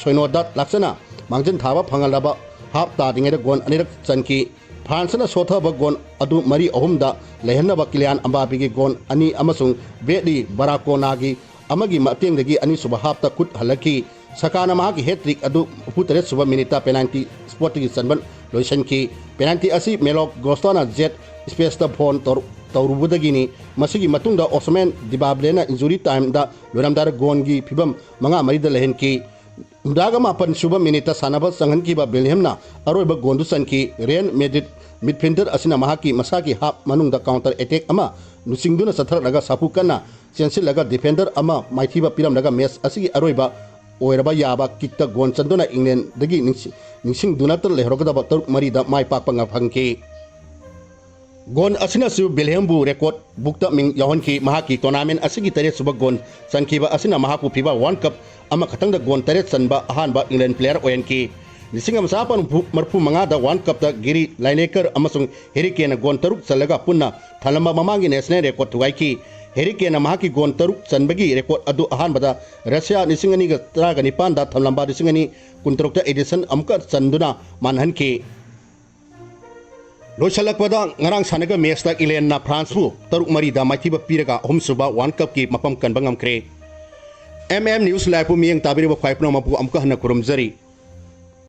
ꯁꯣꯏꯅꯣꯗ ꯂꯥꯛꯆꯅ ꯃꯥꯡꯖꯤꯟ ꯊꯥꯕ ꯐꯪꯍꯜꯂꯕ ꯍꯥꯞ ꯇꯥꯗ꯭ꯔꯤꯉꯩꯗ ꯒꯣꯜ ꯑꯅꯤꯔꯛ ꯆꯟꯈꯤ꯫ ꯐ꯭ꯔꯥꯟꯁꯅ ꯁꯣꯊꯕ ꯒꯣꯜ ꯑꯗꯨ ꯃꯔꯤ ꯑꯍꯨꯝꯗ ꯂꯩꯍꯟꯅꯕ ꯀꯤꯂꯤꯌꯥꯟ ꯑꯝꯕꯥꯄꯤꯒꯤ ꯒꯣꯜ ꯑꯅꯤ ꯑꯃꯁꯨꯡ ꯕ꯭ꯔꯦꯗꯂꯤ ꯕꯔꯥꯀꯣꯅꯥꯒꯤ ꯑꯃꯒꯤ ꯃꯇꯦꯡꯗꯒꯤ ꯑꯅꯤꯁꯨꯕ ꯍꯥꯞꯇ ꯈꯨꯠ ꯍꯜꯂꯛꯈꯤ꯫ ꯁꯥꯀꯥꯅ ꯃꯍꯥꯛꯀꯤ ꯍꯦꯠ-ꯇ꯭ꯔꯤꯛ ꯑꯗꯨ ꯍꯨꯝꯐꯨꯇꯔꯦꯠ ꯁꯨꯕ ꯃꯤꯅꯤꯠꯇ ꯄꯦꯅꯥꯜꯇꯤ ꯁ꯭ꯄꯣꯠꯇꯒꯤ ꯆꯟꯕ ꯂꯣꯏꯁꯤꯟꯈꯤ꯫ ꯄꯦꯅꯥꯜꯇꯤ ꯑꯁꯤ ꯃꯦꯂꯣ ꯒꯣꯁꯇꯥꯅ ꯖꯦꯠ ꯁ꯭ꯄꯦꯁꯇ ꯐꯣꯟ ꯇꯧꯔꯨ-, ꯇꯧꯔꯨꯕꯗꯒꯤꯅꯤ꯫ ꯃꯁꯤꯒꯤ ꯃꯇꯨꯡꯗ ꯑꯣꯁꯃꯦꯟ ꯗꯤꯕꯥꯕ꯭ꯂꯦꯅ ꯏꯟꯖꯨꯔꯤ ꯇꯥꯏꯝꯗ ꯂꯣꯏꯔꯝꯗꯥꯏꯗ ꯒꯣꯜꯒꯤ ꯐꯤꯕꯝ ꯃꯉꯥ ꯃꯔꯤꯗ ꯂꯩꯍꯟꯈꯤ꯫ ꯍꯨꯝꯗ꯭ꯔꯥꯒ ꯃꯥꯄꯟ ꯁꯨꯕ ꯃꯤꯅꯤꯠꯇ ꯁꯥꯟꯅꯕ ꯆꯪꯍꯟꯈꯤꯕ ꯕꯦꯜꯍꯤꯌꯝꯅ ꯑꯔꯣꯏꯕ ꯒꯣꯜꯗꯨ ꯆꯟꯈꯤ꯫ ꯔꯤꯌꯦꯜ ꯃꯦꯗ꯭ꯔꯤꯗ ꯃꯤꯗꯐꯤꯜꯗꯔ ꯑꯁꯤꯅ ꯃꯍꯥꯛꯀꯤ ꯃꯁꯥꯒꯤ ꯍꯥꯞ ꯃꯅꯨꯡꯗ ꯀꯥꯎꯟꯇꯔ ꯑꯦꯇꯦꯛ ꯑꯃ ꯂꯨꯆꯤꯡꯗꯨꯅ ꯆꯠꯊꯔꯛꯂꯒ ꯁꯥꯐꯨ ꯀꯟꯅ ꯆꯦꯟꯁꯤꯜꯂꯒ ꯗꯤꯐꯦꯟꯗꯔ ꯑꯃ ꯃꯥꯏꯊꯤꯕ ꯄꯤꯔꯝꯂꯒ ꯃꯦꯆ ꯑꯁꯤꯒꯤ ꯑꯔꯣꯏꯕ ꯑꯣꯏꯔꯕ ꯌꯥꯕ ꯀꯤꯛꯇ ꯒꯣꯜ ꯆꯟꯗꯨꯅ ꯏꯪꯂꯦꯟꯗꯒꯤ ꯅꯤꯡꯁꯤ-, ꯅꯤꯡꯁꯤꯡꯗꯨꯅꯇ ꯂꯩꯍꯧꯔꯒꯗꯕ ꯇꯔꯨꯛ ꯃꯔꯤꯗ ꯃꯥꯏ ꯄꯥꯛꯄ ꯉꯝ-, ꯐꯪꯈꯤ꯫ ꯒꯣꯜ ꯑꯁꯤꯅꯁꯨ ꯕꯦꯜꯍꯤꯌꯝꯕꯨ ꯔꯦꯀꯣꯔꯗ ꯕꯨꯛꯇ ꯃꯤꯡ ꯌꯥꯎꯍꯟꯈꯤ꯫ ꯃꯍꯥꯛꯀꯤ ꯇꯣꯔꯅꯥꯃꯦꯟ ꯑꯁꯤꯒꯤ ꯇꯔꯦꯠꯁꯨꯕ ꯒꯣꯜ ꯆꯟꯈꯤꯕ ꯑꯁꯤꯅ ꯃꯍꯥꯛꯄꯨ ꯐꯤꯐꯥ ꯋꯥꯔꯜ ꯀꯞ ꯑꯃꯈꯛꯇꯪꯗ ꯒꯣꯜ ꯇꯔꯦꯠ ꯆꯟꯕ ꯑꯍꯥꯟꯕ ꯏꯪꯂꯦꯟ ꯄ꯭ꯂꯦꯌꯔ ꯑꯣꯏꯍꯟꯈꯤ꯫ ꯂꯤꯁꯤꯡ ꯑꯃ ꯆꯃꯥꯄꯟ ꯃꯔꯤꯐꯨ ꯃꯉꯥꯗ ꯋꯥꯔꯜ ꯀꯞꯇ ꯒꯦꯔꯤ ꯂꯥꯏꯅꯦꯀꯔ ꯑꯃꯁꯨꯡ ꯍꯦꯔꯤ ꯀꯦꯟꯅ ꯒꯣꯜ ꯇꯔꯨꯛ ꯆꯜꯂꯒ ꯄꯨꯟꯅ ꯊꯜꯂꯝꯕ ꯃꯃꯥꯡꯒꯤ ꯅꯦꯁꯅꯦꯜ ꯔꯦꯀꯣꯔꯗ ꯊꯨꯒꯥꯏꯈꯤ꯫ ꯍꯦꯔꯤ ꯀꯦꯟꯅ ꯃꯍꯥꯛꯀꯤ ꯒꯣꯜ ꯇꯔꯨꯛ ꯆꯟꯕꯒꯤ ꯔꯦꯀꯣꯔꯗ ꯑꯗꯨ ꯑꯍꯥꯟꯕꯗ ꯔꯁꯤꯌꯥ ꯂꯤꯁꯤꯡ ꯑꯅꯤꯒ ꯇꯔꯥꯒ ꯅꯤꯄꯥꯟꯗ ꯊꯝꯂꯝꯕ ꯂꯤꯁꯤꯡ ꯑꯅꯤ ꯀꯨꯟꯇꯔꯨꯛꯇ ꯑꯦꯗꯤꯁꯟ ꯑꯃꯨꯛꯀ ꯆꯟꯗꯨꯅ ꯃꯥꯟꯍꯟꯈꯤ꯫ ꯂꯣꯏꯁꯤꯜꯂꯛꯄꯗ ꯉꯔꯥꯡ ꯁꯥꯟꯅꯈꯤꯕ ꯃꯦꯆꯇ ꯏꯪꯂꯦꯟꯅ ꯐ꯭ꯔꯥꯟꯁꯄꯨ ꯇꯔꯨꯛ ꯃꯔꯤꯗ ꯃꯥꯏꯊꯤꯕ ꯄꯤꯔꯒ ꯑꯍꯨꯝꯁꯨꯕ ꯋꯥꯔꯜ ꯀꯞꯀꯤ ꯃꯐꯝ ꯀꯟꯕ ꯉꯝꯈ꯭ꯔꯦ꯫ ꯑꯦꯝ ꯑꯦꯝ ꯅ꯭ꯌꯨꯁ ꯂꯥꯏꯚꯄꯨ ꯃꯤꯠꯌꯦꯡ ꯇꯥꯕꯤꯔꯤꯕ ꯈ꯭ꯋꯥꯏ ꯄꯨꯝꯅꯃꯛꯄꯨ ꯑꯃꯨꯛꯀ ꯍꯟꯅ ꯈꯨꯔꯨꯝꯖꯔꯤ꯫